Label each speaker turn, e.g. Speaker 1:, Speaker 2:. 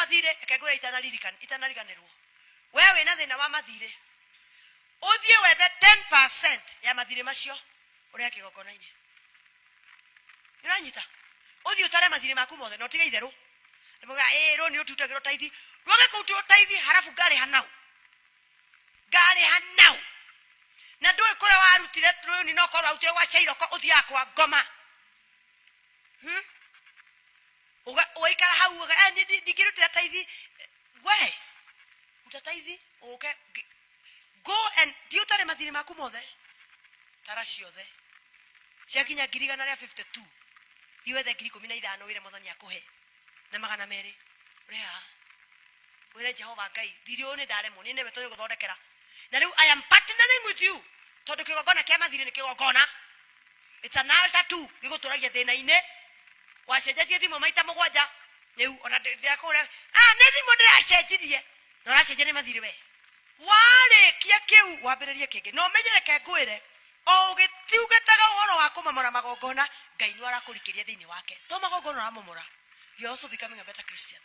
Speaker 1: Mathirĩ, reke ngwĩre itanariririkana, itanariganĩrwo. We wĩna thĩna wa mathirĩ, ũthiĩ wethe 10% ya mathirĩ macio ũrehe kĩgongona-inĩ. Nĩũranyita? Ũthiĩ ũtare mathirĩ maku mothe na ũtige itherũ. Nĩmuga ĩĩ rũni rũtirutagĩrwo taithi. Rwage kũrutĩrwo taithi halafu ngarĩha naũ. Ngarĩha naũ. Na ndũĩ kũrĩa warutire rũni no korwo warutire gwa Cairoko ũthiaga kwa ngoma. Hmm? Ũgaikara hau uga, eh, ndingĩrutĩra taithi. We, ruta taithi ũke go and thiĩ ũtare mathirĩ maku mothe. Tara ciothe. Ciakinya 152,000. Thiĩ wethe 15,000 wĩre Mwathani akũhe na 200. Ũrehe haha. Wĩre Jehova Ngai, thirĩ ũyũ nĩ ndaremwo, niĩ nĩwe tũrĩ gũthondekera. Na rĩu I am partnering with you. Tondũ kĩgongona kĩa mathirĩ nĩ kĩgongona. It's an altar too. Gĩgũtũragia thĩna-inĩ. Wacenjetie thimũ maita mũgwanja. Rĩu ona ndĩrakũra, ah, nĩ thimũ ndĩracenjirie. Na ũracenjia nĩ mathirĩ we. Warĩkia kĩu wambĩrĩrie kĩngĩ. Na ũmenye reke ngwĩre, o ũgĩtungataga ũhoro wa kũmomora magongona, Ngai nĩ arakũrikĩria thĩinĩ wake. To magongona ũramomora. You are also becoming a better Christian.